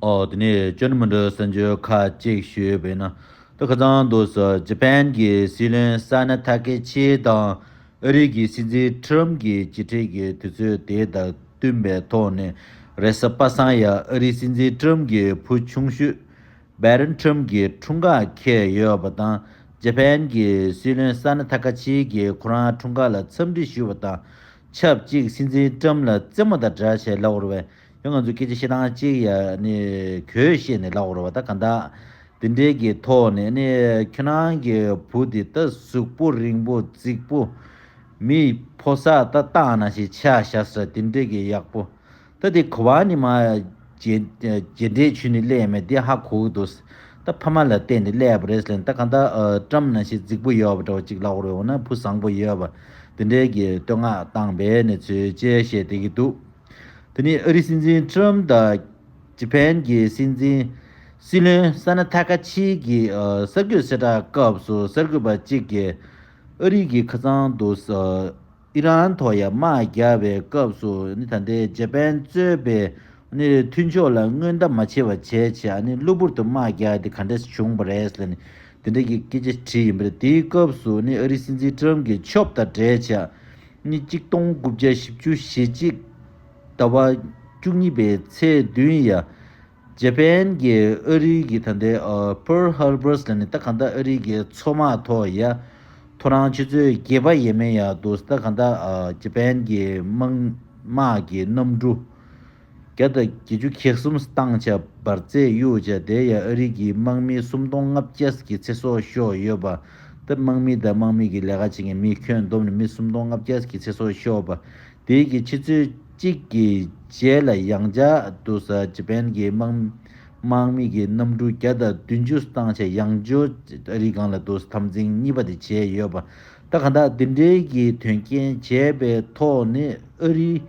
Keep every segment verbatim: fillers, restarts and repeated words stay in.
ཨོ་དེ་ནས་ཅོན་མི་འདྲ་གསར་འགྱུར་ཁག་ཅིག་ཞུས་པས་ན། ད་ཁ་སང་དུ་ཇ་པན་གྱི་སྲིད་བློན་ས་ན་ཐ་ཀེ་ཆི་དང་ཨ་རི་གི་སྲིད་འཛིན་ཁྲོམ་གྱི་བཅད་ཁྲིད་ཀྱི་དུས་ཚོད་དེ་དང་བསྟུན་པའི་ཐོག་ནས། རེས་གཟའ་པ་སངས་ཡ་ཨ་རི་སྲིད་འཛིན་ཁྲོམ་གྱི་བུ་ཆུང་ཤོས་བྷའི་ཌེན་ཁྲོམ་གྱི་འཁྲུངས་སྐར་འཁེལ་ཡོད་པ་དང་། ཇ་པན་གྱི་སྲིད་བློན་ས་ན་ཐ་ཀ་ཆི་གིས་ཁོ་རང་འཁྲུངས་སྐར་ལ་འཚམས་འདྲི་ཞུས་པ་དང་ཆབས་ཅིག་སྲིད་འཛིན་ཁྲོམ་ལ་རྩེད་མོ་དང་སྦྲགས་བྱས་ལབ་པ་རེད་པས། ཡང་ང་ཚོས་སྐད་ཆ་བཤད་སྟངས་གཅིག་ཡ་ནི་གོས་བཤད་ནས་ལབ་པ་རེད་པ། ད་གང་ལྟར་དེ་འདྲའི་གི་ཐོག་ནས་ནི་ཁྱོད་རང་གི་བུ་དེ་ད་གཟུགས་པོ་རིང་པོ་རྫིག་པོ། མི་ཕོ་གསར་ད་སྟག་ནང་བཞིན་ཆགས་བཞག་ས། དེ་འདྲའི་གི་ཡག་པོ། ད་དེ་ག་བ་ནས་མར་རྗེས་རྗེས་འབྲས་བྱུང་ནས་སླེབས་མེད་དེ་ཧ་གོ་གི་འདུག་ད་ཕ་མ་ལ་བརྟེན་ནས་སླེབས་པ་རེད་ཟེར་ནས། ད་གང་ལྟར་ཨ་ཁྲོམ་ནང་བཞིན་རྫིག་པོ་ཡོད་པ་འདྲ་བོ་ཅིག་ལབ་དགོས་རེད། འོ་ན་བུ་བཟང་པོ་ཡོད་པ་དེ་འདྲའི་གི་བསྟོད་བསྔགས་བཏང་པའི་གནས་ཚུལ་བཅས་བཤད་བསྡད་ཀྱི་འདུག་དེ་ནས་ཨ་རི་སྲིད་འཛིན་ཁྲོམ་དང་ཇ་པན་གྱི་སྲིད་འཛིན་སྲིད་བློན་ས་ན་ཐ་ཀ་ཆི་གིས་ཨ་གསར་འགོད་གསལ་བསྒྲགས་སྐབས་སུ། གསར་འགོད་པ་གཅིག་གིས་ཨ་རི་གིས་ཁ་སང་དུ་ཨ་ཨི་རན་ཐོག་ཡ་དམག་རྒྱག་པའི་སྐབས་སུ་ནི་ད་ལྟའི་ཇ་པན་གཙོས་པའི་ནི་མཐུན་ཕྱོགས་ལ་སྔོན་བརྡ་མ་བྱས་པ་བྱས་བྱས་ནི་གློ་བུར་དུ་དམག་རྒྱག་དེ་ག་འདྲས་བྱུང་བ་རེད་ཟེར་ནས་དེ་འདྲ་གི་སྐད་ཆ་དྲིས་ཡིན་པ་རེད། དེའི་སྐབས་སུ་ནི་ཨ་རི་སྲིད་འཛིན་ཁྲོམ་གྱིས་ཆོབ་དང་འབྲེལ་བྱས་ནི་གཅིག་སྟོང་དགུ་བརྒྱ་བཞི་བཅུ་ཞེ་གཅིག་ཟླ་བ་བཅུ་གཉིས་པའི་ཚེས་བདུན་ཡ། ཇ་པན་གྱིས་ཨ་རི་གི་ད་ལྟའི་ཨ་Pearl Harbor ལ་ནི་ད་གང་ལྟར་ཨ་རི་གི་མཚོ་དམག་ཐོག་ཡ་ཐོ་རངས་ཆུ་ཚོད་བརྒྱད་པ་ཡས་མས་ཡ་འདུག་ད་གང་ལྟར་ཨ་ཇ་པན་གྱི་དམག་དམག་གི་གནམ་གྲུ་བརྒྱ་དང་བརྒྱད་ཅུ་གྱ་གསུམ་བཏང་བྱས་འབར་རྫས་གཡུགས་བྱས། དེ་ཡ་ཨ་རི་གི་དམག་མི་སུམ་སྟོང་ལྔ་བརྒྱ་གི་ཚེ་སྲོག་ཤོར་ཡོད་པ། ད་དམག་མི་དང་དམག་མི་གི་ལས་ཀ་བྱེད་མཁན་མི་ཁྱོན་བསྡོམས་ནས་མི་སུམ་སྟོང་ལྔ་བརྒྱ་གི་ཚེ་སྲོག་ཤོར་བ། དེ་གི་ཆུ་ཚོད་གཅིག་གི་རྗེས་ལ་ཡང་བསྐྱར་དུ་ས་ཇ་པན་གྱི་དམག་དམག་མི་གི་གནམ་གྲུ་བརྒྱ་དང་བདུན་ཅུ་བཏང་བྱས་ཡང་བསྐྱར་ཨ་རིའི་སྒང་ལ་དུ་འཐབ་འཛིང་གཉིས་པ་དེ་བྱས་ཡོད་པ། ད་གང་ལྟར་འདི་འདྲའི་གི་དོན་རྐྱེན་བྱས་པའི་ཐོག་ནས་ཨ་རིའི་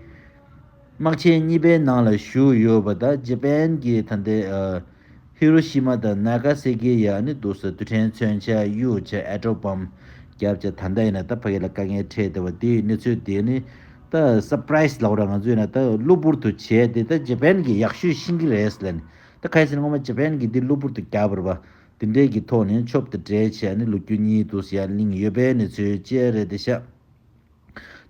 དམག་ཆེན་གཉིས་པའི་ནང་ལ་ཞུགས་ཡོད་པ། ད་ཇ་པན་གྱི་ད་ལྟའི་ཨ། ཧི་རོ་ཤི་མ་དང་ན་ག་ས་ཀི་ཡ་ནི་འདུག་ས་རྡུལ་ཕྲན་མཚོན་ཆ་གཡུག་བྱས་ཨེ་ཊོམ་བྷོམ་བརྒྱབ་བྱས། ད་ལྟ་ཡིན་ན་ད་ཕ་གི་ལ་དཀའ་ངལ་འཕྲད་བསྡད་པ་དེའི་གནས་ཚུལ་དེ་ནི་ད་སར་པ་རའི་སི་ལབ་ར་ང་ཚོས་ན་ད་གློ་བུར་དུ་བྱས་ཏེ། ད་ཇ་པན་གྱིས་ཡག་ཤོས་ཤེས་ཀྱི་རེད་ལབ་ནས། ད་ག་ཡིན་ཟེར་ན་སྔོན་མ་ཇ་པན་གྱིས་འདི་གློ་བུར་དུ་བརྒྱབ་པ་རེད་པ། དེ་འདྲའི་གི་ཐོག་ནས་ཆོབ་དང་འབྲེལ་བྱས་ནི་ལོ་རྒྱུས་གཉིས་འདུག་ས་ཡར་གླེང་ཡོད་པའི་གནས་ཚུལ་བཅས་རེད་དེ་ཤག་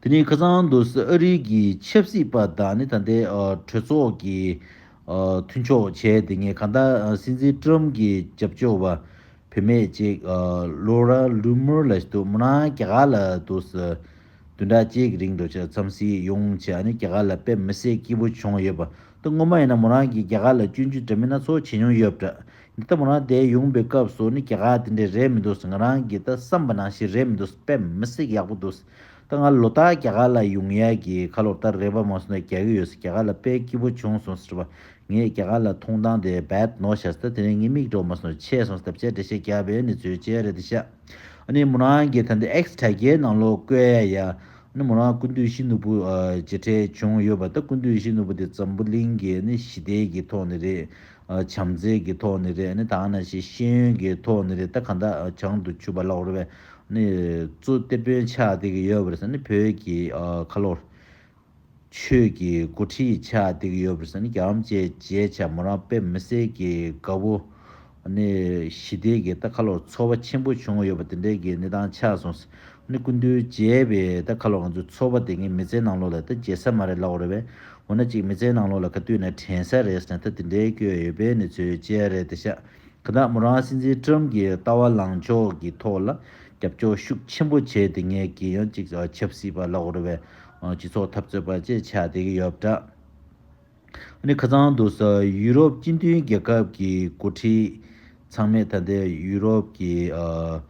དེ་ནས་ཁ་སང་དུ་ཨ་རི་གི་ཆབ་སྲིད་པ་དང་ནི་ད་ལྟའི་ཨ་གྲོས་ཚོགས་ཀྱི་ཨ་མཐུན་ཕྱོགས་བྱས་ཏེ་ངས་གང་ལྟར་ཨ་སྲིད་འཛིན་ཀྲམ་གྱི་རྒྱབ་སྐྱོར་བ་བུད་མེད་ཅིག་ཨ་ལོ་ར་ལུ་མར་ལབ་ཞིག་འདུག་མོ་རང་རྒྱ་གར་ལ་དུ་བདུན་ཕྲག་གཅིག་རིང་འགྲོ་བྱས་འཚམས་གཟིགས་ཡོང་བྱས། ཨ་ནི་རྒྱ་གར་ལ་དཔེ་མི་སྲིད་སྐྱིད་པོ་བྱུང་ཡོད་པ། ད་སྔོན་མ་ཡིན་ན་མོ་རང་གིས་རྒྱ་གར་ལ་སྐྱོན་བརྗོད་འདྲ་མིན་སྣ་ཚོགས་བྱེད་མྱོང་ཡོད་པ་འདྲ། འདི་ལྟ་མོ་རང་དེ་ཡོང་པའི་སྐབས་སུ་ནི་རྒྱ་གར་དེ་འདྲས་རེད་མི་འདུག་ང་རང་གིས་ད་བསམ་པ་ནང་བཞིན་རེད་མི་འདུག་དཔེ་མི་སྲིད་ཡག་པོ་འདུག་ད་ང་ལོ་ལྟར་རྒྱ་གར་ལ་ཡོང་ཡས་ཀྱི་ཁ་ལོར་ད་རེ་བ་མ་སོང་ན་རྒྱག་གི་ཡོད་ཟེར། རྒྱ་གར་ལ་དཔེ་སྐྱིད་པོ་བྱུང་སོང་ཟེར་བ། ངས་རྒྱ་གར་ལ་མཐོང་སྟངས་དེ་བད་ནོར་ཤག་ཟེར། ད་དེ་ནས་ངའི་མིག་འགྲོ་མ་སོང་ཆད་སོང་ཟེར། ད་བྱས་འགྲེལ་བཤད་རྒྱག་པའི་གནས་ཚུལ་བཅས་རེད་དེ་ཤག་ཨ་ནི་མོ་རང་གིས་ད་ལྟ་ཨེགས་དྲ་རྒྱའི་ནང་ལོགས་བཀོད་ཡ་ཡ། ཨ་ནི་མོ་རང་སྐུ་མདུན་ཡིད་བཞིན་ནོར་བུ་ཨ་མཇལ་འཕྲད་བྱུང་ཡོད་པ། ད་སྐུ་མདུན་ཡིད་བཞིན་ནོར་བུ་དེ་འཛམ་བུ་གླིང་གི་ཨ་ནི་ཞི་བདེ་གི་ཐོག་ནས་རེད། ཨ་བྱམས་བརྩེ་གི་ཐོག་ནས་རེད། ཨ་ནི་ད་ག་ནང་བཞིན་ཤེས་ཡོན་གྱི་ཐོག་ནས་རེད། ད་གང་ལྟར་ཨ་བྱང་དུ་ཆུབ་པ་ལབ་དགོས་རེད་པས། ཨ་ནི་གཙོ་གཏེར་དཔོན་ཆགས་བསྡད་ཀྱི་ཡོད་པ་རེད་ཟེར། ཨ་ནི་བོད་ཀྱི་ཨ་ཁ་ལོར་ཆོས་ཀྱི་འགོ་ཁྲིད་ཆགས་བསྡད་ཀྱི་ཡོད་པ་རེད་ཟེར། ཨ་ནི་རྒྱལ་བ་རིན་པོ་ཆེ་མཇལ་བྱས་མོ་རང་དཔེ་མི་སྲིད་ཀྱི་དགའ་བོ། ཨ་ནི་ཞི་བདེ་གི་ད་ཁ་ལོར་ཚོར་བ་ཆེན་པོ་བྱུང་ཡོད་པ་དེ་འདྲའི་གི་གནས་སྟངས་ཆགས་སོང་། ཨ་ནི་སྐུ་མདུན་མཇལ་བའི་ད་ཁ་ལོར་ང་ཚོའི་ཚོར་བ་དེ་ངས་མི་ཚེའི་ནང་ལོགས་ལ་ད་བརྗེད་ས་མ་རེད་ལབ་དགོས་རེད་པས། འོ་ན་ཅིག་མི་ཚེའི་ནང་ལོགས་ལ་ག་དུས་ན་དྲན་ས་རེད་ཟེར་ན་ད་དེ་འདྲའི་བཀོད་ཡོད་པའི་གནས་ཚུལ་བཅས་རེད་དེ་ཤག་ག་ད་མོ་རང་སྲིད་འཛིན་ཀྲམ་གྱི་ལྟ་བ་ལངས་ཕྱོགས་ཀྱི་ཐོག་ལ་རྒྱབ་སྐྱོར་ཤུགས་ཆེན་པོ་བྱས་ཏེ་ངས་ཀྱིས་ཡང་ཅིག་ཆབ་སྲིད་པ་ལབ་དགོས་རེད་པས། སྤྱི་ཚོགས་འཐབ་རྩོད་པ་བཅས་ཆགས་བསྡད་ཀྱི་ཡོད་པ་འདྲ། ཨ་ནི་ཁ་སང་དུ་ས་ཡུ་རོབ་སྤྱི་མཐུན་རྒྱལ་ཁབ་ཀྱི་འགོ་ཁྲིད་ཚང་མས་ད་ལྟའི་ཡུ་རོབ་ཀྱི་ཨ་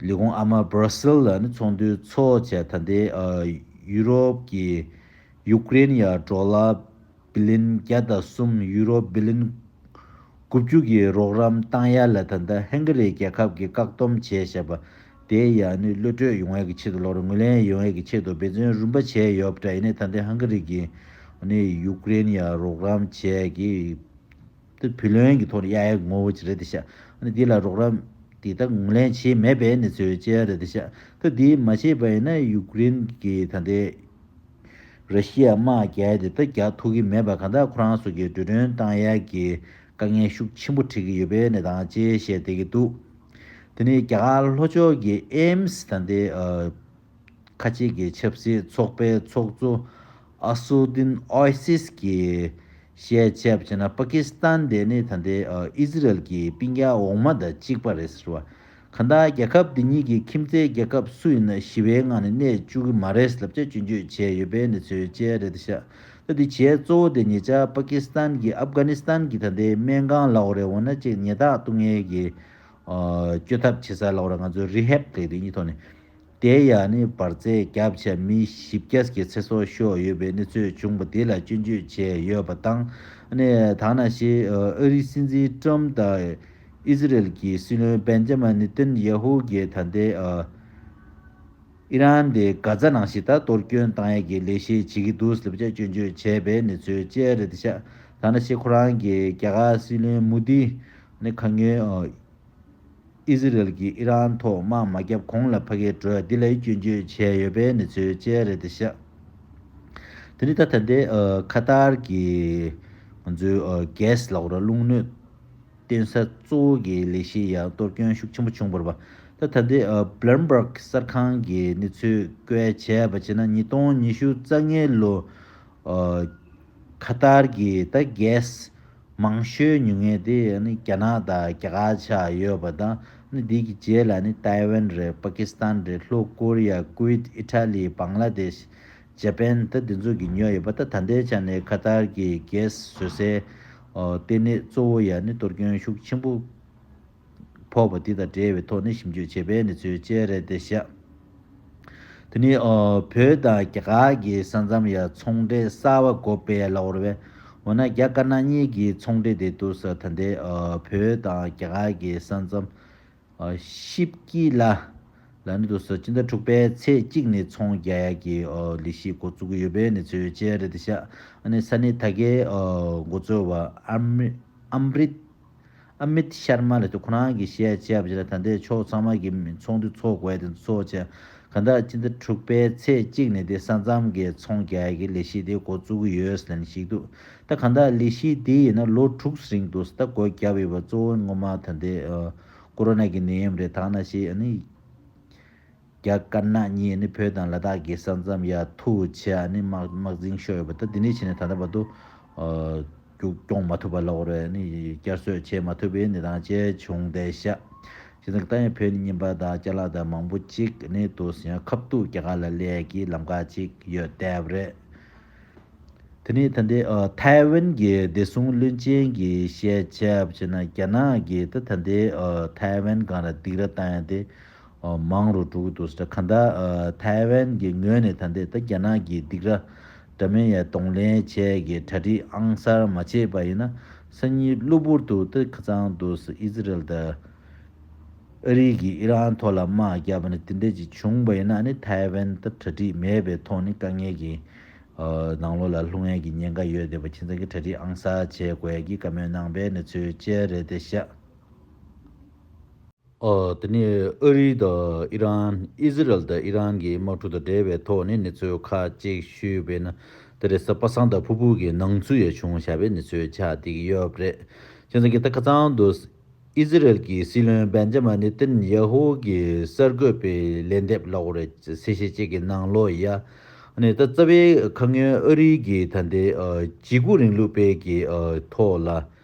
ལས་ཁུངས་ཨ་མ་སྦྲ་སིལ་ལ་ནི་ཚོགས་འདུ་ཚོགས་བྱས། ད་ལྟའི་ཨ་ཡུ་རོབ་ཀྱི་ཡུཀ་རེན་ཡ་ཌོ་ལར་བི་ལིན་བརྒྱ་དང་གསུམ། ཡུ་རོབ་བི་ལིན་དགུ་བཅུ་གི་རོགས་རམ་བཏང་ཡ་ལ་ད་ལྟ་ཧང་ག་རི་རྒྱལ་ཁབ་ཀྱིས་བཀག་སྡོམ་བྱས་བཞག་པ་དེ་ཡང་ནི་གློད་གྲོལ་ཡོང་ཡ་གི་ཆེད་དུ་ལོག་རེ་ངོས་ལེན་ཡོང་ཡ་གི་ཆེད་དུ་འབད་བརྩོན་རིམ་པ་བྱས་ཡོད་པ་འདྲ། ཡིན་ནའི་ད་ལྟའི་ཧང་ག་རི་གིས་ནི་ཡུཀ་རེན་ཡ་རོགས་རམ་བྱས་ཀྱི་དེ་བུ་ལོན་གྱི་ཐོག་ནས་གཡར་ཡ་ངོ་བོ་ཅིག་རེད་དེ་ཤག་ཨ་ནི་འདི་ལ་རོགས་རམ་དེ་ད་ངོས་ལེན་བྱས་མེད་པའི་གནས་ཚུལ་བཅས་རེད་དེ་ཤག་ད་འདི་མ་བྱས་པ་ཡིན་ན་ཡུཀ་རེན་གྱི་ད་ལྟའི་ ར་ཤི་ཡ་དམག་རྒྱག་དེ་ད་རྒྱག་ཐུབ་ཀྱི་མེད་པ་གང་ལྟར་ཁོ་རང་ཚོ་གི་འགྲོ་གྲོན་བཏང་ཡག་གི་དཀའ་ངལ་ཤུགས་ཆེན་པོ་འཕྲད་ཀྱི་ཡོད་པའི་གནས་སྟངས་བཅས་བཤད་བསྡད་ཀྱི་འདུག་དེ་ནས་རྒྱ་གར་ལྷོ་ཕྱོགས་ཀྱི་ཨེམ་སི་ད་ལྟའི་ཨ་ཁ་ཆེ་གི་ཆབ་སྲིད་ཚོགས་པའི་ཚོགས་གཙོ་ཨ་སུ་དིན་ཨོ་སིས་ཀྱིས་བཤད་བྱས་པ་བྱས་ན། པ་ཀི་སི་ཐན་དེ་ནི་ད་ལྟའི་ཨ་ཨི་ཟི་རལ་གྱི་སྤུན་ཀྱག་འོག་མ་དང་གཅིག་པ་རེད་ཟེར་བ། གང་ལྟར་རྒྱལ་ཁབ་འདི་གཉིས་ཀྱི་ཁྱིམ་མཚེས་རྒྱལ་ཁབ་སུ་ཡིན་ན་ཞི་བའི་ངང་ནས་གནས་བཅུག་གི་མ་རེད་ལབ་བྱས་སྐྱོན་བརྗོད་བྱས་ཡོད་པའི་གནས་ཚུལ་བཅས་རེད་ཤག་ད་འདི་བྱས་གཙོ་བོ་དེ་ཉེ་ཆར་པ་ཀི་སི་ཐན་གྱི་ཨབ་གྷ་ནི་སི་ཐན་གྱི་ད་ལྟའི་སྨན་ཁང་ལབ་དགོས་རེད། འོ་ན་ཅིག་ཉལ་ཐག་གཏོང་མཁན་གྱི་ཨ་བཅོས་ཐབས་བྱེད་ས་ལབ་དགོས་རེད། ང་ཚོའི་རི་ཧེབ་ལབ་དེ་གཉིས་ཐོག་ནས། དེ་ཡང་ནི་འབར་རྫས་བརྒྱབ་བྱས་མི་བཞི་བརྒྱ་གི་ཚེ་སྲོག་ཤོར་ཡོད་པའི་གནས་ཚུལ་བྱུང་བ་དེ་ལ་སྐྱོན་བརྗོད་བྱས་ཡོད་པ་དང་། ཨ་ནི་ད་ག་ནང་བཞིན་ཨ་རིའི་སྲིད་འཛིན་ཏྲམ་དང་ཨི་ཟི་རེལ་གྱི་སྲིད་བློན་བན་ཇ་མ་ནི་ཏན་ཡ་ཧུ་གིས་ད་ལྟའི་ཨ་ཨི་རན་དེ་གྷ་ཛ་ནང་བཞིན་ད་གཏོར་སྐྱོན་བཏང་ཡས་ཀྱི་ལས་གཞི་བྱེད་ཀྱི་འདུག་ལབ་བྱས་སྐྱོན་བརྗོད་བྱས་པའི་གནས་ཚུལ་བཅས་རེད་ཤག་ད་ག་ནང་བཞིན་ཁོ་རང་གིས་རྒྱ་གར་སྲིད་བློན་མོ་དི་ནི་ཁ་སྔོན་ཨ་ཨི་ཟི་རེལ་གྱིས་ཨི་རན་ཐོག་དམག་མ་བརྒྱབ་གོང་ལ་ཕ་གིར་འགྲོ་ཡ་འདི་ལ་སྐྱོན་བརྗོད་བྱས་ཡོད་པའི་གནས་ཚུལ་བཅས་རེད་དེ་ཤག་དེ་ནི་ད་ད་ལྟའི་ཨ་ཁ་ཏར་གྱི་ང་ཚོའི་ཨ་གྷེ་སི་ལབ་དགོས་ར་རླུང་ནུས་བཏོན་ས་གཙོ་བོ་གི་ལས་གཞི་ཡང་གཏོར་སྐྱོན་ཤུགས་ཆེན་པོ་བྱུང་བ་རེད་པ། ད་ད་ལྟའི་ཨ་བྷ་ལུམ་བྷག་གསར་ཁང་གི་གནས་ཚུལ་བཀོད་བྱས་པ་བྱས་ན། ཉིས་སྟོང་ཉི་ཤུ་རྩ་ལྔའི་ལོ་ཨ་ཁ་ཏར་གྱི་ད་གྷེ་སི་མང་ཤོས་ཉོ་མཁན་དེ་ནི་རྒྱ་ནག་དང་རྒྱ་གར་ཆགས་ཡོད་པ་དང་། ནི་འདི་གི་རྗེས་ལ་ནི་ཏའེ་ཝན་རེད། པ་ཀི་སི་ཐན་རེད། ལྷོ་ཀོ་རི་ཡ། ཀུ་ཝེད། ཨི་ཊ་ལི། བང་ལ་དེཤ། ཇ་པན། ད་འདི་ཚོ་གི་ཉོས་ཡོད་པ། ད་ད་ལྟའི་ཆ་ནས་ཁ་ཏར་གྱི་གྷེ་སི་བཟོ་སའི་ཨོ་ལྟེ་གནས་གཙོ་བོ་ཡ་ནི་གཏོར་སྐྱོན་ཤུགས་ཆེན་པོ་ཕོག་པ་འདི་དང་འབྲེལ་བའི་ཐོག་ནས་ཞིབ་འཇུག་བྱས་པའི་གནས་ཚུལ་བཅས་རེད་དེ་ཤག་དེ་ནི་ཨོ་བོད་དང་རྒྱ་གར་གྱི་ས་མཚམས་ཡ་ཚོང་འབྲེལ་གསར་བ་སྒོ་ཕྱེ་ཡ་ལབ་དགོས་རེད་པས། འོ་ན་རྒྱ་དཀར་ནག་གཉིས་ཀྱི་ཚོང་འབྲེལ་དེ་འདུག་ཟེར། ད་ལྟའི་ཨོ་བོད་དང་རྒྱ་གར་གྱི་ས་མཚམས་ཨོ་ཤིབ་ཀྱི་ལ་ལ་ནི་འདུག་ཟེར། སྤྱི་ཟླ་དྲུག་པའི་ཚེས་གཅིག་ནས་ཚོང་རྒྱག་ཡ་གི་ཨོ་ལས་གཞི་འགོ་བཙུགས་ཀྱི་ཡོད་པའི་གནས་ཚུལ་བཅས་རེད་དེ་ཤག་ཨ་ནི་ས་གནས་དེ་གའི་ཨོ་འགོ་གཙོ་བ་ཨམ་ཨམ་རིད། ཨ་མིད་ཤར་མ་ལབ་དུས་ཁོ་རང་གིས་བཤད་བྱས་པ་ཅིག་ལ། ད་ལྟའི་ཕྱོགས་ཚང་མ་གི་ཚོགས་འདུ་ཚོགས་དགོས་དེ་ཚོགས་བྱས། གང་ལྟར་སྤྱི་ཟླ་དྲུག་པའི་ཚེས་གཅིག་ནས་དེ་ས་མཚམས་ཀྱི་ཚོང་རྒྱག་ཡ་གི་ལས་གཞི་དེ་འགོ་བཙུགས་ཀྱི་ཡོད་ཟེར་ནས་ཞིག་འདུག་ད་གང་ལྟར་ལས་གཞི་དེ་ཡིན་ན་ལོ་དྲུག་རིང་དུ་ད་སྒོ་བརྒྱབ་ཡོད་པ། གཙོ་བོ་སྔོན་མ་ད་ལྟའི་ཨ་ཀོ་རོ་ན་གི་ནད་ཡམས་རེད། ད་ག་ནང་བཞིན་ཨ་ནི་རྒྱ་དཀར་ནག་གཉིས་ནི་བོད་དང་ལ་དྭགས་ཀྱི་ས་མཚམས་ཡར་འཐུ་བྱས་ནི་དམག་དམག་འཛིང་ཤོར་ཡོད་པ། ད་འདི་ནས་བྱས་ནས་ད་ལྟ་བར་དུ་ཨ་རྒྱུག་གྱོང་མ་ཐུབ་པ་ལབ་དགོས་རེད། ནི་བསྐྱར་གསོ་བྱེད་མ་ཐུབ་པའི་གནས་སྟངས་བཅས་བྱུང་བསྡད་ཤག་བྱས་ཙང་ད་ཡང་བོད་ནི་རྔན་པ་དང་ཅ་ལག་དང་མང་པོ་ཅིག་ནི་འདུག་ཟེར་ཡང་ཁ་ཐུག་རྒྱ་གར་ལ་སླེབས་ཀྱི་ལམ་ཁ་ཅིག་ཡོད་བསྡད་པ་རེད། དེ་ནས་ད་ལྟའི་ཨ་ཐའེ་ཝན་གྱི་བདེ་སྲུང་བློན་ཆེན་གྱིས་བཤད་བྱས་པ་བྱས་ན། རྒྱ་ནག་གིས་ད་ད་ལྟའི་ཨ་ཐའེ་ཝན་སྒང་ལ་སྡིགས་ར་བཏང་ཡ་དེ་ཨ་མང་རུ་འགྲོ་གི་འདུག་ཟེར། གང་ལྟར་ཨ་ཐའེ་ཝན་གྱི་ངོས་ནས་ད་ལྟའི་ད་རྒྱ་ནག་གི་སྡིགས་ར་འདྲ་མིན་ཡ་གདོང་ལེན་བྱས་ཀྱི་གྲ་སྒྲིག་ཨང་གསར་མ་བྱས་པ་ཡིན་ན། སང་ཉིན་གློ་བུར་དུ་ད་ཁ་སང་དུ་ཨི་ཟི་རེལ་དང་ཨ་རི་གིས་ཨི་རན་ཐོག་ལ་དམག་བརྒྱབ་པ་ནི་དེ་འདྲ་ཅིག་བྱུང་བ་ཡིན་ན། ཨ་ནི་ཐའེ་ཝན་ད་གྲ་སྒྲིག་མེད་པའི་ཐོག་ནས་དཀའ་ངལ་གྱི་ཨ་ནང་ལོགས་ལ་ལྷུང་ཡས་ཀྱི་ཉེན་ཁ་ཡོད་བསྡད་པ་བྱས་ཙང་གི་གྲ་སྒྲིག་ཨང་གསར་བྱེད་དགོས་ཡས་ཀྱི་བཀའ་མོལ་གནང་པའི་གནས་ཚུལ་བཅས་རེད་དེ་ཤག་ཨ་དེ་ནས་ཨ་རི་དང་ཨི་རན། ཨི་ཟི་རལ་དང་ཨི་རན་གྱི་དམག་འཁྲུག་དང་འབྲེལ་བའི་ཐོག་ནས་གནས་ཚུལ་ཁག་ཅིག་ཞུས་པས་ན། དེ་རེས་གཟའ་པ་སངས་དང་ཕུར་བུ་གི་ནང་ཚུད་ཡང་བྱུང་བཞག་པའི་གནས་ཚུལ་ཆགས་བསྡད་ཀྱི་ཡོད་པ་རེད། བྱས་ཙང་གི་ད་ཁ་སང་དུ་ཨི་ཟི་རལ་གྱི་སྲིད་བློན་བན་ཇ་མ་ནེ་ཏན་ཡ་ཧུ་གི་གསར་འགོད་པའི་ལན་འདེབས་ལབ་དགོས་རེད། གསལ་བཤད་ཅིག་གི་ནང་ལོགས་ཡ། ཨ་ནི་ད་རྩ་བའི་ཁ་སྔོན་ཨ་རི་གི་ད་ལྟའི་ཨ་འཇིགས་སྐུལ་རིང་ལུགས་སྤེལ་གྱི་ཨ་ཐོག་ལ་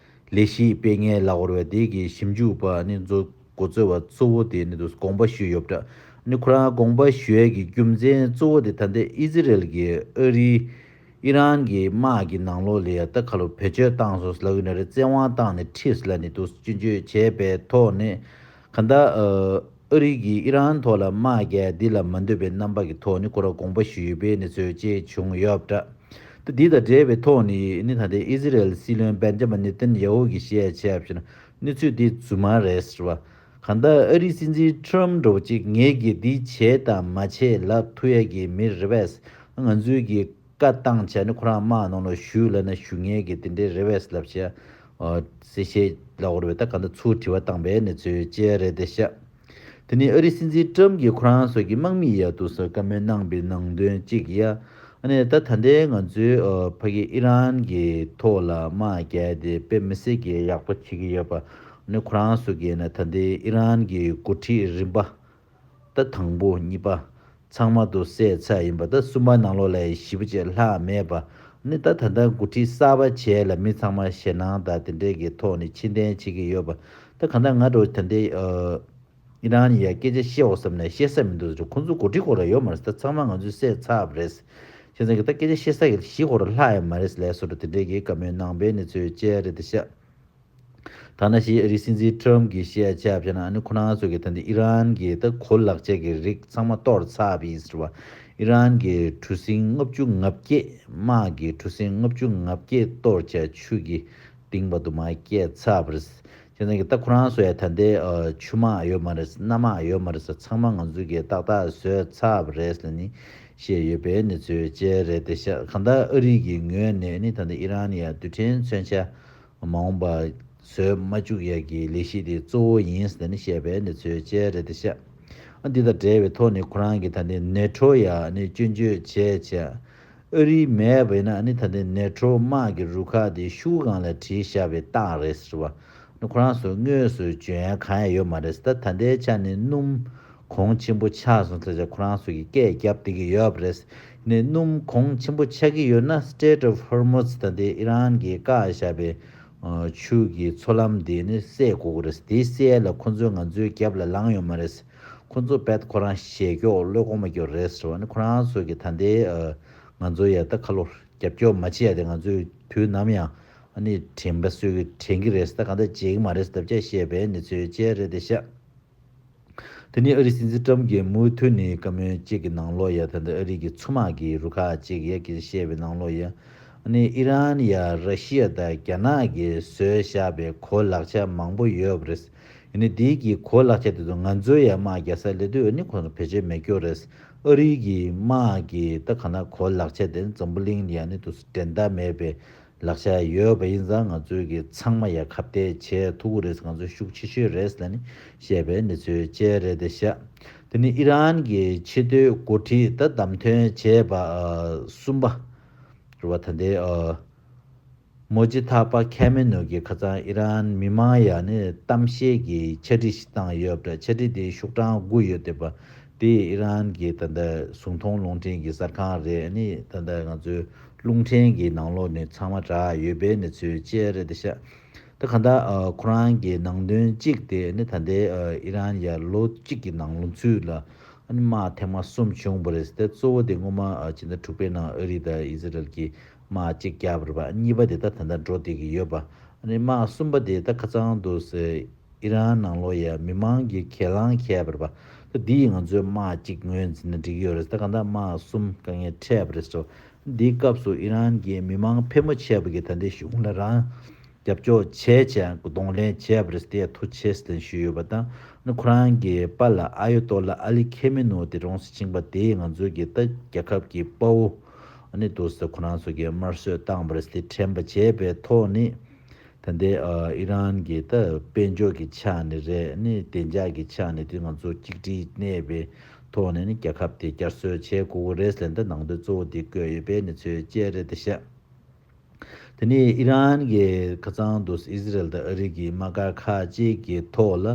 ལས་གཞི་སྤེལ་མཁན་ལབ་དགོས་རེད་པ། དེ་གི་ཞིབ་འཇུག་པ་ནི་མཛོ་འགོ་གཙོས་པ་གཙོ་བོ་དེ་ནི་དུ་དགོངས་པ་ཞུས་ཡོད་པ་འདྲ། ནི་ཁོ་རང་དགོངས་པ་ཞུ་ཡས་ཀྱི་རྒྱུ་མཚན་གཙོ་བོ་དེ་ད་ལྟའི་ཨི་ཟི་རལ་གྱིས་ཨ་རི་ཨི་རན་གྱི་དམག་གི་ནང་ལོགས་ལ་ཡ་ད་ཁ་ལོ་བེད་སྤྱོད་བཏང་སོང་ལབ་ཀྱི་ན་རེད། བཙན་དབང་བཏང་ནས་ཁྲིད་ལབ་ནས་དུ་སྐྱོན་བརྗོད་བྱས་པའི་ཐོག་ནས། གང་ལྟར་ཨ་རི་གིས་ཨི་རན་ཐོག་ལ་དམག་རྒྱག་འདི་ལ་མ་འདོད་པའི་རྣམ་པ་གི་ཐོག་ནས་ཁོ་རང་དགོངས་པ་ཞུས་ཡོད་པའི་གནས་ཚུལ་བཅས་བྱུང་ཡོད་པ་འདྲ། ད་འདི་དང་འབྲེལ་བའི་ཐོག་ནས་ནི་ད་ལྟའི་ཨི་ཟི་རལ་སྲིད་བློན་བན་ཇ་མ་ནེ་ཏན་ཡ་ཧུ་གིས་བཤད་བྱས་པ་ཞིག་ན། གནས་ཚུལ་འདི་རྫུན་མ་རེད་ཟེར་བ། གང་ལྟར་ཨ་རིའི་སྲིད་འཛིན་ཁྲོམ་འདྲ་བོ་ཅིག་ངེད་ཀྱིས་འདི་བྱེད་དང་མ་བྱེད་ལབ་ཐུབ་ཡས་ཀྱི་མི་རེད་པས། ང་ཚོའི་གི་བཀའ་བཏང་བྱས་ནས་ཁོ་རང་དམག་ནང་ལ་ཞུགས་ལབ་ན་ཞུགས་མཁན་གྱི་དེ་འདྲའི་རེད་པས་ལབ་བྱས། ཨ་གསལ་བཤད་ལབ་དགོས་རེད་པས། ད་གང་ལྟར་ཚུར་དྲི་བ་བཏང་པའི་གནས་ཚུལ་བཅས་རེད་དེ་ཤག་དེ་ནས་ཨ་རིའི་སྲིད་འཛིན་ཀྲམ་གྱིས་ཁོ་རང་ཚོ་གི་དམག་མི་ཡ་དུ་སོ་བཀའ་མོལ་གནང་པའི་ནང་དོན་གཅིག་ཡ། ཨ་ནི་ད་ད་ལྟའི་ང་ཚོའི་ཨ་ཕ་གི་ཨི་རན་གྱི་ཐོག་ལ་དམག་རྒྱག་དེ་དཔེ་མི་སྲིད་ཀྱི་ཡག་པོ་བྱེད་ཀྱི་ཡོད་པ། ཨ་ནི་ཁོ་རང་ཚོ་གིས་ན་ད་ལྟའི་ཨི་རན་གྱི་འགོ་ཁྲིད་རིམ་པ། ད་དང་པོ་གཉིས་པ་ཚང་མ་དུ་བསད་ཚར་ཡིན་པ། ད་གསུམ་པ་ནང་ལོགས་ལ་ཞེ་པོ་ཅིག་ལྷག་མེད་པ། ཨ་ནི་ད་ད་ལྟ་འགོ་ཁྲིད་གསར་པ་བྱས་ལ་མི་ཚང་མ་ཞེད་སྣང་དང་དེ་འདྲས་ཀྱི་ཐོག་ནས་ཕྱིར་འཐེན་བྱེད་ཀྱི་ཡོད་པ། ད་གང་ལྟར་ང་འདྲ་བོ་ད་ལྟའི་ཨ། ཨི་རན་ཡ་སྐད་ཆ་བཤད་འོ་བསམ་ནས་བཤད་ས་མི་འདུག་ཟེར། ཁོང་ཚོ་འགོ་ཁྲིད་ཁོ་ར་ཡོད་མ་རེད། ད་ཚང་མ་ང་ཚོས་བསད་ཚར་བ་རེད། བྱས་ཙང་གི་ད་སྐད་ཆ་བཤད་ས་གི་གཞི་ཁོ་ར་ལྷག་ཡོད་མ་རེད་ལས་སོ་འདྲ་དེ་འདྲས་ཀྱི་བཀའ་མོལ་གནང་པའི་གནས་ཚུལ་བཅས་རེད་དེ་ཤག་ད་ནང་བཞིན་ཨ་རིའི་སྲིད་འཛིན་ཊམ་གྱིས་བཤད་ཆ་བྱས་ན། ཨ་ནི་ཁོ་རང་ཚོ་གི་ད་འདི་ཨི་རན་གྱི་ད་གོ་ལག་ཆས་ཀྱི་རིགས་ཚང་མ་གཏོར་ཚར་བ་ཡིན་ཟེར་བ། ཨི་རན་གྱི་གྲུ་གཟིངས་ལྔ་བཅུ་ང་བརྒྱད། དམག་གི་གྲུ་གཟིངས་ལྔ་བཅུ་ང་བརྒྱད་གཏོར་བྱས་ཆུ་གི་གཏིང་བར་དུ་མར་བསྐྱལ་ཚར་བ་རེད། བྱས་ཙང་གི་ད་ཁོ་རང་ཚོ་ཡང་ད་ལྟའི་ཨ་ཆུ་དམག་ཡོད་མ་རེད། གནམ་དམག་ཡོད་མ་རེད་ཟེར། ཚང་མ་ང་ཚོ་གིས་ཏག་ཏག་བཟོས་ཚར་བ་རེད་ཟེར་ནས་བཤད་ཡོད་པའི་གནས་ཚུལ་བཅས་རེད་དེ་ཤག་གང་ལྟར་ཨ་རི་གི་ངོས་ནས་ནི་ད་ལྟ་ཨི་རན་ཡ་རྡུལ་ཕྲན་མཚོན་ཆ་མ་འོངས་པ་བཟོས་མ་བཅུག་ཡ་གི་ལས་གཞི་དེ་གཙོ་བོ་ཡིན་ཟེར་ནས་བཤད་པའི་གནས་ཚུལ་བཅས་རེད་དེ་ཤག་ཨ་འདི་དང་འབྲེལ་བའི་ཐོག་ནས་ཁོ་རང་གིས་ད་ལྟའི་ནེ་ཊོ་ཡ་ནི་སྐྱོན་བརྗོད་བྱས་བྱས། ཨ་རི་མེད་པ་ཡིན་ན་ཨ་ནི་ད་ལྟའི་ནེ་ཊོ་དམག་གི་རུ་ཁག་དེ་ཤུགས་སྒང་ལ་བྲིས་བཞག་པའི་རྟགས་རེད་ཟེར་བ། ཨ་ནི་ཁོ་རང་ཚོ་དངོས་སུ་འཇོན་ཡ་གང་ཡང་ཡོད་མ་རེད། ད་ད་ལྟའི་ཆ་ནས་སྣུམ་གོང་ཆེན་པོ་ཆགས་སོང་ཚར་ཆ་ཁོ་རང་ཚོ་གི་སྐད་རྒྱབ་བསྡད་ཀྱི་ཡོད་པ་རེད། ནས་སྣུམ་གོང་ཆེན་པོ་ཆགས་ཀྱི་ཡོད་ན་Strait of Hormuz ད་ལྟའི་ཨི་རན་གྱིས་བཀག་བཞག་པའི་ཆུ་གི་མཚོ་ལམ་དེ་ནི་སེལ་དགོས་ཀྱི་རེད། དེ་སེལ་ལ་ཁོ་ཚོས་ང་ཚོའི་རྒྱབ་ལ་ལངས་ཡོད་མ་རེད། ཁོ་ཚོ་བེད་ཁོ་རང་ཞེ་སྐྱོ་བློས་གོ་མ་སྐྱོ་རེད་ཟེར་བ་ནི་ཁོ་རང་ཚོ་གི་ད་ལྟའི་ཨ་ང་ཚོ་ཡ་ད་ཁ་ལོ་རྒྱབ་སྐྱོར་མ་བྱེད་ཡ་དེ་ང་ཚོས་དུས་ནམ་ཡང་ཨ་ནི་དྲན་པ་གསོས་ཀྱི་དྲན་གྱི་རེད། ད་གང་ལྟར་བྱེད་ཀྱི་མ་རེད་ཟེར་བྱས་བཤད་པའི་གནས་ཚུལ་བཅས་རེད་དེ་ཤག་དེ་ནི་ཨ་རིའི་སྲིད་འཛིན་ཊམ་གྱིས་མུ་མཐུད་ནས་བཀའ་མོལ་གཅིག་གི་ནང་ལོགས་ཡ་ད་ལྟ་ཨ་རི་གི་མཚོ་དམག་གི་རུ་ཁག་ཅིག་ཡ་གི་བཤད་པའི་ནང་ལོགས་ཡ། ཨ་ནི་ཨི་རན་ཡ་ར་ཤི་ཡ་དང་རྒྱ་ནག་གིས་བཟོས་བཞག་པའི་གོ་ལག་ཆ་མང་པོ་ཡོད་པ་རེད། ཡིན་ནའི་དེའི་གི་གོ་ལག་ཆ་དེ་ཚོ་ང་ཚོའི་ཡ་དམག་རྒྱག་ས་སླེབས་དུས་ཨ་ནི་ཁོ་ཚོ་བེད་སྤྱོད་མེད་སྐྱོ་རེད། ཨ་རི་གི་དམག་གི་ད་ག་ན་གོ་ལག་ཆ་དེ་འཛམ་བུ་གླིང་ལ་ཡ་ནི་དུ་འགྲན་ཟླ་མེད་པའི་ལག་ཆ་ཡོད་པ་ཡིན་ཙང་ང་ཚོའི་གི་ཚང་མ་ཡ་ཁ་གཏད་བྱེད་ཐུབ་ཀྱི་རེད། ང་ཚོའི་ཤུགས་ཆེ་ཤོས་རེད་ལ་ནི་བཤད་པའི་གནས་ཚུལ་བཅས་རེད་དེ་ཤག་དེ་ནི་ཨི་རན་གྱི་ཆེས་མཐོའི་འགོ་ཁྲིད་ད་བདམས་ཐོན་བྱས་པ་ཨ་གསུམ་པ་རེད་བ། ད་ལྟའི་ཨ་མོ་ཇི་ཐ་པ་ཁེ་མེ་ནོ་གིས་ཁ་སང་ཨི་རན་མི་མང་ཡ་ནི་གཏམ་བཤད་ཀྱི་འཆར་གཞི་ཞིག་བཏང་ཡོད་པ་འདྲ། འཆར་གཞི་དེ་ཤོག་གྲངས་དགུ་ཡོད་བསྡད་པ། དེ་ཨི་རན་གྱི་ད་ལྟ་གཟུགས་མཐོང་རླུང་འཕྲིན་གྱི་གསར་ཁང་རེད། ཨ་ནི་ད་ལྟ་ང་ཚོའི་རླུང་འཕྲིན་གྱི་ནང་ལོགས་ནས་ཚང་མ་བསྒྲགས་ཡོད་པའི་གནས་ཚུལ་བཅས་རེད་དེ་ཤག་ད་གང་ལྟར་ཨ་ཁོ་རང་གི་ནང་དོན་གཅིག་དེ་ནི་ད་ལྟའི་ཨ་ཨི་རན་ཡ་ལོ་གཅིག་གི་ནང་ལོ་ཚུད་ལ་ཨ་ནི་དམག་ཐེངས་མ་གསུམ་བྱུང་བ་རེད། དེ་གཙོ་བོ་དེ་སྔོན་མ་ཨ་ཕྱི་ཟླ་དྲུག་པའི་ནང་ཨ་རི་དང་ཨི་ཟི་རལ་གྱི་དམག་གཅིག་བརྒྱབ་པ་རེད་པ། གཉིས་པ་དེ་ད་ད་ལྟ་འགྲོ་བསྡད་ཀྱི་ཡོད་པ། ཨ་ནི་དམག་གསུམ་པ་དེ་ད་ཁ་སང་དུ་ཟེར་ཨི་རན་ནང་ལོགས་ཡ་མི་མང་གིས་གྱེན་ལངས་བྱས་པ་རེད་པ། ད་འདི་ཡིས་ང་ཚོའི་དམག་གཅིག་ངོས་འཛིན་ན་འགྲིག་གི་ཡོད་རེད། ད་གང་ལྟར་དམག་གསུམ་དཀའ་ངལ་འཕྲད་པ་རེད་ཟེར། འདིའི་སྐབས་སུ་ཨི་རན་གྱི་མི་མང་ཕལ་མོ་ཆེ་བ་གིས་ད་ལྟའི་གཞུང་ལ་རང་རྒྱབ་སྐྱོར་བྱས་བྱས་གདོང་ལེན་བྱས་པ་རེད། དེ་ཐུགས་རྗེ་ཆེ་ཟེར་ཞུས་ཡོད་པ་དང་། ཨ་ནི་ཁོ་རང་གི་པཱ་ལགས་ཨ་ཡོ་ཏོ་ལ་ཨ་ལི་ཁེ་མི་ནོ་དེ་གྲོངས་སུ་ཕྱིན་པ་དེས་ང་ཚོའི་གི་ད་རྒྱལ་ཁབ་ཀྱི་དཔའ་བོ་ཨ་ནི་དུ་ཟེར་ཁོ་རང་ཚོ་གི་དམར་གསོད་བཏང་བ་རེད། དེ་དྲན་པ་བྱས་པའི་ཐོག་ནས་ད་ལྟའི་ཨ་ཨི་རན་གྱི་ད་དཔལ་འབྱོར་གྱི་ཆ་ནས་རེད། ཨ་ནི་བདེ་འཇགས་ཀྱི་ཆ་ནས་དེ་ང་ཚོ་གཅིག་སྒྲིལ་གནས་པའི་ཐོག་ནས་ནི་རྒྱལ་ཁབ་དེ་བསྐྱར་གསོ་བྱེད་དགོས་ཀྱི་རེད་ཟེར་ད་ནང་དོན་གཙོ་བོ་དེ་བཀོད་ཡོད་པའི་གནས་ཚུལ་བཅས་རེད་དེ་ཤག་དེ་ནས་ཨི་རན་གྱིས་ཁ་སང་དུ་ཨི་ཟི་རེལ་དང་ཨ་རི་གི་དམག་སྒར་ཁག་ཅིག་གི་ཐོག་ལ་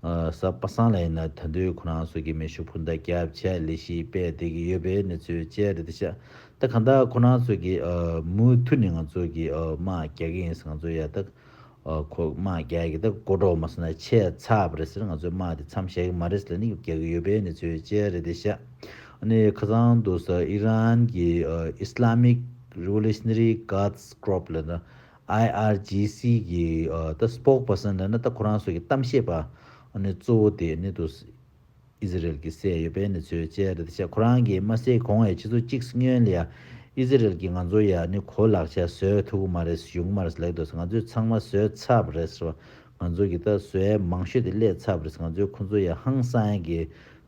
ཨ་གཟའ་པ་སངས་ལ་ཡིན་ན་ད་དུང་ཁོ་རང་ཚོ་གི་མེ་ཤུགས་འཕུར་མདའ་བརྒྱབ་བྱས་ལས་གཞི་སྤེལ་བསྡད་ཀྱི་ཡོད་པའི་གནས་ཚུལ་བཅས་རེད་དེ་ཤག་ད་གང་ལྟར་ཁོ་རང་ཚོ་གི་ཨ་མུ་མཐུད་ནས་ང་ཚོ་གི་ཨ་དམག་རྒྱག་གི་ཡིན་ཟེར། ང་ཚོ་ཡ་ད་ཨ་ཁོ་དམག་རྒྱག་གི་ད་མགོ་འདྲ་བོ་མ་སོང་ན་ཆད་ཚར་བ་རེད་ཟེར། ང་ཚོའི་དམག་དེ་མཚམས་བཞག་གི་མ་རེད་ཟེར་ནས་རྒྱག་གི་ཡོད་པའི་གནས་ཚུལ་བཅས་རེད་དེ་ཤག་ཨ་ནི་ཁ་སང་དུ་ས་ཨི་རན་གྱི་ཨ་Islamic Revolutionary Guards Corps ལབ་ན་ཨའི་ཨར་ཇི་སི་གི་ཨ་ད་སྤོག་པར་སན་ལབ་ན་ད་ཁོ་རང་ཚོ་གི་གཏམ་བཤད་པ་ཨ་ནི་གཙོ་བོ་དེ་ནི་དུ་ཨི་ཟི་རེལ་གྱིས་བསད་ཡོད་པའི་གནས་ཚུལ་བཅས་རེད་དེ་ཤག་ཁོ་རང་གིས་མ་བསད་གོང་ཡ་ཆུ་ཚོད་གཅིག་སྔོན་ལ་ཡ་ཨི་ཟི་རེལ་གྱིས་ང་ཚོ་ཡ་ནི་གོ་ལག་ཆ་བཟོས་ཐུབ་ཀྱི་མ་རེད་ཡོང་གི་མ་རེད་ལབ་འདུག་ང་ཚོས་ཚང་མ་བཟོས་ཚར་བ་རེད་ཟེར་བ། ང་ཚོ་གི་ད་བཟོས་མང་ཤོས་དེ་སླེབས་ཚར་བ་རེད། ང་ཚོས་ཁོ་ཚོ་ཡ་ཧང་སང་གི་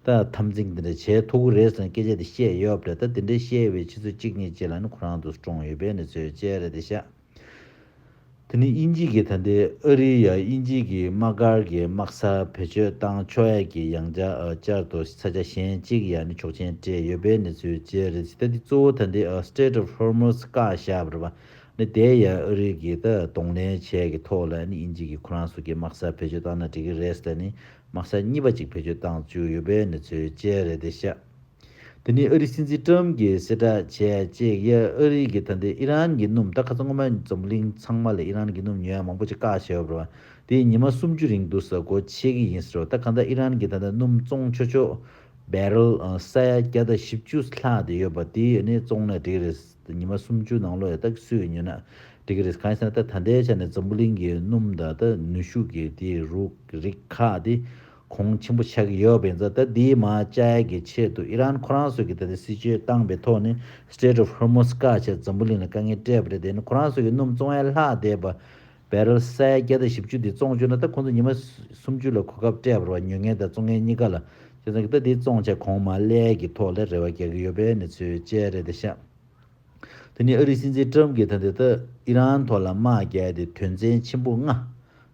ད་འཐབ་འཛིང་དེ་འདྲ་བྱས་ཐུབ་ཀྱི་རེད་ཟེར་ནས་སྐད་ཆ་དེ་བཤད་ཡོད་པ་རེད། ད་དེ་འདྲ་བཤད་པའི་ཆུ་ཚོད་གཅིག་གཉིས་རྗེས་ལ་ནི་ཁོ་རང་དུ་བཀྲོངས་ཡོད་པའི་གནས་ཚུལ་བཅས་རེད་དེ་ཤག་དེ་ནི་དབྱིན་ཇི་གི་ད་ལྟའི་ཨ་རི་ཡ་དབྱིན་ཇི་གི་དམག་སྒར་གྱི་དམག་ས་བེད་སྤྱོད་བཏང་ཆོག་ཡ་གི་ཡང་བསྐྱར་ཨ་བསྐྱར་དུ་ས་ཆ་གཞན་གཅིག་ཡ་ནི་ཆོག་མཆན་སྤྲད་ཡོད་པའི་གནས་ཚུལ་བཅས་རེད། ད་འདི་གཙོ་བོ་ད་ལྟའི་ཨ་Strait of Hormuz བཀག་བཞག་པ་རེད་པ། ནི་དེ་ཡ་ཨ་རི་གི་ད་གདོང་ལེན་བྱས་ཀྱི་ཐོག་ལ་ནི་དབྱིན་ཇི་གི་ཁོ་རང་ཚོ་གི་དམག་ས་བེད་སྤྱོད་བཏང་ན་འགྲིག་གི་རེད་ཟེར་ནི་དམག་ས་གཉིས་པ་ཅིག་བེད་སྤྱོད་བཏང་བཅུག་ཡོད་པའི་གནས་ཚུལ་བཅས་རེད་དེ་ཤག་དེ་ནི་ཨ་རི་སྲིད་འཛིན་ཏྲམ་གྱིས་གསལ་བསྒྲགས་བྱས་རྗེས་ཡ་ཨ་རི་གི་ད་ལྟའི་ཨི་རན་གྱི་སྣུམ། ད་ཁ་སང་སྔོན་མ་འཛམ་བུ་གླིང་ཚང་མ་ལ་ཨི་རན་གྱི་སྣུམ་ཉོ་ཡ་མང་པོ་ཅིག་བཀག་བཞག་ཡོད་པ་རེད་བ། དེ་ཉི་མ་སུམ་ཅུ་རིང་དུ་ས་སྒོ་ཕྱེ་གི་ཡིན་ཟེར་བ། ད་གང་ལྟར་ཨི་རན་གྱི་ད་ལྟ་སྣུམ་བཙོང་ཆོག་ཆོག་བེ་རལ་ས་ཡ་བརྒྱ་དང་བཞི་བཅུ་ལྷག་དེ་ཡོད་པ། དེ་ནི་བཙོང་ན་འགྲིག་རེད། ཉི་མ་སུམ་ཅུ་ནང་ལོགས་ཡ་ད་སུས་ཉོ་ན་འགྲིག་གི་རེད། གང་ཡིན་ཟེར་ན་ད་ད་ལྟའི་ཆ་ནས་འཛམ་བུ་གླིང་གི་སྣུམ་དང་ད་ནུས་ཤུགས་ཀྱི་དེ་རུ་རིགས་ཁག་དེ་གོང་ཆེན་པོ་ཆགས་ཀྱི་ཡོད་པ་ཡིན་ཙང་། ད་དེའི་མར་བཅག་ཡ་གི་ཆེད་དུ་ཨི་རན་ཁོ་རང་ཚོ་གིས་ད་ལྟ་སྲིད་བྱུས་བཏང་པའི་ཐོག་ནས་Strait of Hormuz བཀག་བྱས་འཛམ་བུ་གླིང་ལ་དཀའ་ངལ་སྤྲད་པ་རེད། དེ་ནི་ཁོ་རང་ཚོ་གི་སྣུམ་བཙོང་ཡ་ལྷག་བསྡད་པ་བེ་རལ་ས་ཡ་བརྒྱ་དང་བཞི་བཅུ་དེ་བཙོང་བཅུག་ན། ད་ཁོང་ཚོ་ཉི་མ་སུམ་ཅུ་ལ་གོ་སྐབས་སྤྲད་པ་རེད་བ། ཉོ་མཁན་དང་བཙོང་མཁན་གཉིས་ཀ་ལ། བྱས་ཙང་ད་དེ་བཙོང་བྱས་གོང་མར་སླེབས་ཡ་གི་ཐོག་ལ་རེ་བ་རྒྱག་གི་ཡོད་པའི་གནས་ཚུལ་བཅས་རེད་དེ་ཤག་དེ་ནས་ཨ་རིའི་སྲིད་འཛིན་ཏྲམ་གྱིས་ད་ལྟ་ད་ཨི་རན་ཐོག་ལ་དམག་རྒྱག་ཡ་དེ་དོན་ཚན་ཆེན་པོ་ལྔ་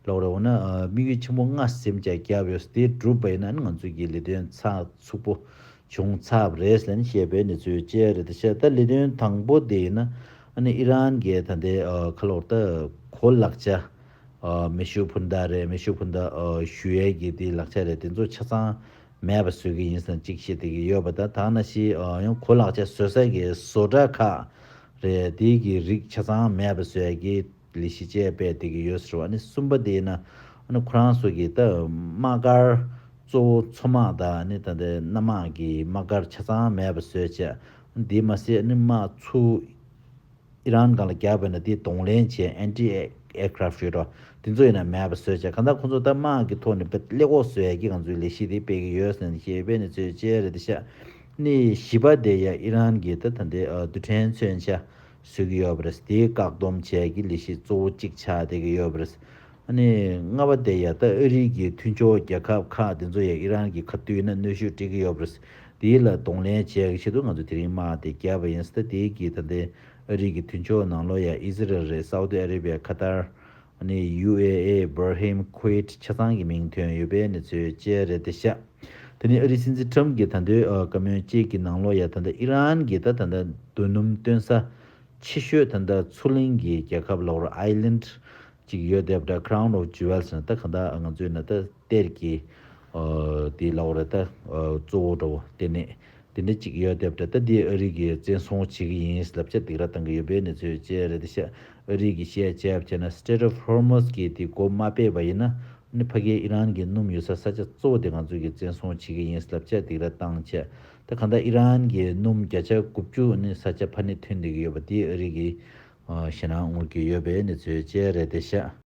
ལབ་དགོས་རེད། འོ་ན་ཨ་དམིགས་ཡུལ་ཆེན་པོ་ལྔ་ཟིན་བྱས་བརྒྱབ་ཡོད། དེ་གྲུབ་པ་ཡིན་ན་ང་ཚོ་གི་ལས་དོན་ཚགས་ཚུད་པོ་བྱུང་ཚར་བ་རེད་ཟེར་ནས་བཤད་པའི་གནས་ཚུལ་བཅས་རེད་དེ་ཤག་ད་ལས་དོན་དང་པོ་དེ་ཡིན་ན་ཨ་ནི་ཨི་རན་གྱིས་ད་ལྟའི་ཨ་ཁ་ལོར་ད་གོ་ལག་ཆ་ཨ་མེ་ཤུགས་འཕུར་མདའ་རེད། མེ་ཤུགས་འཕུར་མདའ་ཨ་གཞུ་ཡས་ཀྱི་དེ་ལག་ཆ་རེད། དེ་ཚོ་ཆ་ཚང་མེད་པ་བཟོ་གི་ཡིན་ཟེར་ནས་གཅིག་བཤད་བསྡད་ཀྱི་ཡོད་པ་དང་། ད་ནང་བཞིན་ཨ་ཡང་གོ་ལག་ཆ་བཟོ་ས་གི་བཟོ་གྲྭ་ཁག་རེད། དེ་གི་རིགས་ཆ་ཚང་མེད་པ་བཟོ་ཡས་ཀྱི་ལས་གཞི་བཅས་སྤེལ་བསྡད་ཀྱི་ཡོད་ཟེར་བ། ཨ་ནི་གསུམ་པ་དེ་ཡིན་ན་ཨ་ནི་ཁོ་རང་ཚོ་གི་ད་དམག་སྒར་གཙོ་བོ་མཚོ་དམག་དང་ཨ་ནི་ད་ལྟའི་གནམ་དམག་གི་དམག་སྒར་ཆ་ཚང་མེད་པ་བཟོས་བྱས། དེ་མ་ཟད་ཨ་ནི་དམག་ཚུར་ཨི་རན་སྒང་ལ་བརྒྱབ་པ་ཡིན་ན་དེ་གདོང་ལེན་བྱས། Anti aircraft ཡོད་འགྲོ། དེ་ཚོ་ཡིན་ན་མེད་པ་བཟོས་བྱས། གང་ལྟར་ཁོང་ཚོ་ད་དམག་གི་ཐོག་ནས་དཔེ་ཀླད་ཀོར་བཟོ་ཡས་ཀྱི་ང་ཚོའི་ལས་གཞི་དེ་སྤེལ་གྱི་ཡོད་ཟེར་ནས་བཤད་པའི་གནས་ཚུལ་བཅས་རེད་དེ་ཤག་ནི་བཞི་པ་དེ་ཡ་ཨི་རན་གྱི་ད་ད་ལྟའི་ཨ་རྡུལ་ཕྲན་མཚོན་ཆ་བཟོ་གི་ཡོད་པ་རེད། དེ་བཀག་སྡོམ་བྱས་ཀྱི་ལས་གཞི་གཙོ་བོ་གཅིག་ཆགས་བསྡད་ཀྱི་ཡོད་པ་རེད། ཨ་ནི་ལྔ་པ་དེ་ཡ་ད་ཨ་རི་གི་མཐུན་ཕྱོགས་རྒྱལ་ཁབ་ཁག་དེ་ཚོ་ཡ་ཨི་རན་གྱི་ཁ་ཐུག་ཡིན་ན་གནོན་ཤུགས་སྤྲད་ཀྱི་ཡོད་པ་རེད། དེ་ལ་གདོང་ལེན་བྱེད་ཡག་གི་ཆེད་དུ་ང་ཚོ་དེ་རིང་དམག་དེ་བརྒྱབ་པ་ཡིན་ཟེར། ད་དེ་གི་ད་ལྟའི་ཨ་རི་གི་མཐུན་ཕྱོགས་ནང་ལོགས་ཡ་ཨི་ཟི་རལ་རེད། སའུ་ཏི་ཨ་རེ་བི་ཡ། ཁ་ཏར། ཨ་ནི་ཡུ་ཨེ་ཨེ། བྷ་ར་ཧིན། ཁུ་ཝེད། ཆ་ཚང་གི་མིང་ཐོན་ཡོད་པའི་གནས་ཚུལ་བཅས་རེད་དེ་ཤག་དེ་ནི་ཨ་རིའི་སྲིད་འཛིན་ཏྲམ་གྱིས་ད་ལྟའི་ཨ་བཀའ་མོལ་གཅིག་གི་ནང་ལོགས་ཡ་ད་ལྟ་ཨི་རན་གྱི་ད་ད་ལྟ་རྡོ་སྣུམ་བཏོན་ས་ཆེ་ཤོས་ད་ལྟ་མཚོ་གླིང་གི་རྒྱལ་ཁབ་ལབ་དགོས་རེད། Island གཅིག་ཡོད་བསྡད་པ་འདྲ། Crown of Jewels ཟེར་ན་ད་གང་ལྟར་ང་ཚོའི་ན་ད་གཏེར་གྱི་ཨ་དེ་ལབ་དགོས་རེད། ད་ཨ་གཙོ་བོ་འདྲ་བོ་དེ་ནས་དེ་འདྲ་གཅིག་ཡོད་བསྡད་པ་འདྲ། ད་དེ་ཨ་རི་གིས་བཙན་བཟུང་བྱེད་ཀྱི་ཡིན་ལབ་བྱས་སྡིགས་ར་བཏང་གི་ཡོད་པའི་གནས་ཚུལ་བཅས་རེད་དེ་ཤག་ཨ་རི་གིས་བཤད་བྱས་བྱས་ན་Strait of Hormuz གི་དེ་སྒོ་མ་ཕྱེ་བ་ཡིན་ན་ཨ་ནི་ཕ་གིའི་ཨི་རན་གྱི་སྣུམ་ཡོད་ས་ས་ཆ་གཙོ་བོ་དེ་ང་ཚོ་གིས་བཙན་བཟུང་བྱེད་ཀྱི་ཡིན་ལབ་བྱས་སྡིགས་ར་བཏང་བྱས། ད་གང་ལྟར་ཨི་རན་གྱི་སྣུམ་བརྒྱ་ཆ་དགུ་བཅུ་ནི་ས་ཆ་ཕར་ནས་ཐོན་བསྡད་ཀྱི་ཡོད་པ་དེ་ཨ་རི་གིས་ཨ་ཞེད་སྣང་ངུར་གྱི་ཡོད་པའི་གནས་ཚུལ་བཅས་རེད་དེ་ཤག